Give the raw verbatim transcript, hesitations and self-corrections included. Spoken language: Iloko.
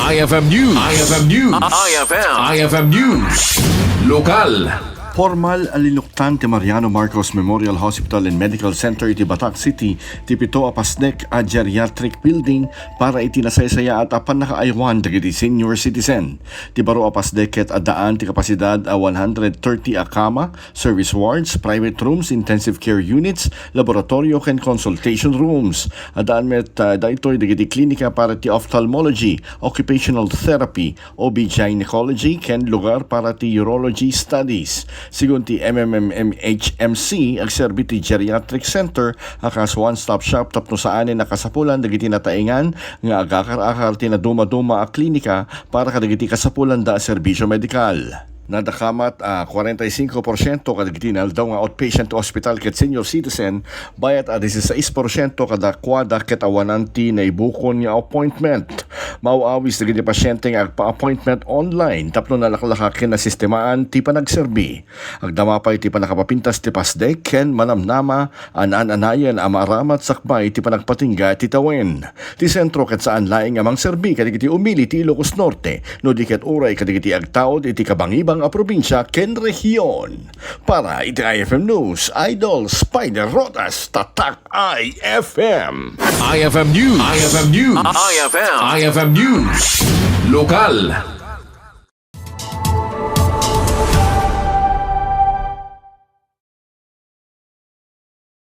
I F M News. I F M News. I F M. I F M News. Lokal. Pormal a linuktan ti Mariano Marcos Memorial Hospital and Medical Center iti Batak City ti pito a pasdek a geriatric building para iti nasaysayaat a pannakaaywan dagiti senior citizen. Ti baro a pasdek ket addaan ti kapasidad a one hundred thirty a kama, service wards, private rooms, intensive care units, laboratorio ken consultation rooms. Addaan met, ah, daytoy dagiti klinika para ti ophthalmology, occupational therapy, O B gynecology, ken lugar para ti urology studies. Sigun ti M M M M H M C, agserbi ti geriatric center a kas one-stop shop tapno saanen a kasapulan dagiti nataengan nga agakar-akar ti nadumaduma a klinika para kadagiti kasapulanda a serbisio medikal. Nadakamat a kuarenta y singko porsiento kadagiti naldaw nga outpatient hospital ket senior citizen, bayat a dieciséis porsiento kadakuada ket awanan ti naibukon nga appointment. Maawis dagiti pasiente nga agpa-appointment online tapno nalaklaka ken nasistemaan ti panagserbi. Agdama pay ti pannakapapintas ti pasdek ken manamnama a naan-anayen a maaramat sakbay ti panagpatingga ti tawen. Ti sentro ket saan laeng a mangserbi kadagiti umili ti Ilocos Norte, no di ket uray kadagiti agtaud iti kabangibang a probinsia ken rehiyon. Para iti I F M News, Idol Spider Rodas, Tatak I F M. I F M News. I F M News. I F M. I F M News. Lokal.